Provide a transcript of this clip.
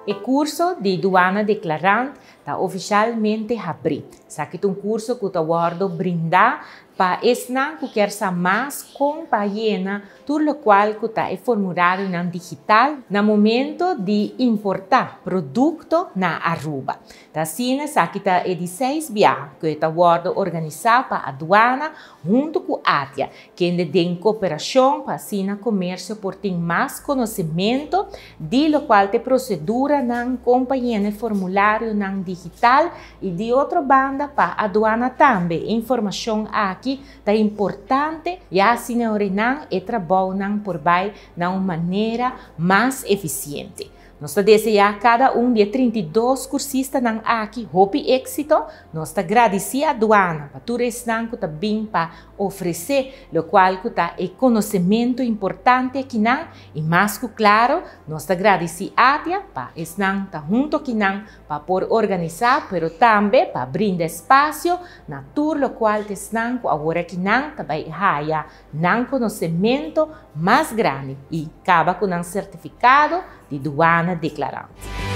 E curso di Douane Declarant ta oficialmente habri. Esaki ta un curso cu ta wordo brinda pa esnan cu kier sa mas con pa yena tur locual cu ta e formularionan digital na momento di importa producto na Aruba. Ta asina, esaki ta e di 6 biaha cu ta wordo organisa pa aduana hunto cu ATIA, kende den cooperacion pa asina comercio por tin mas conocimento di locual ta e proceduranan con pa yena formularionan digital y di otro banda pa aduana tambe. Informacion aki ta importante y asina nan e trabounan por bay na un manera mas eficiente. Nos ta desea cada un di 32 cursistanan aki hopi exito. Nos ta gradici aduana pa tur esnan cu ta bin pa ofrece locual cu ta e conocimento importante akinan y mas cu claro, nos ta gradici ATIA pa esnan ta hunto akinan pa por organisa, pero tambe pa brinda espacio na tur locual ta esnan cu awor akinan ta bay haya nan conocimento mas grandi y caba cu un certificado di douane declarante.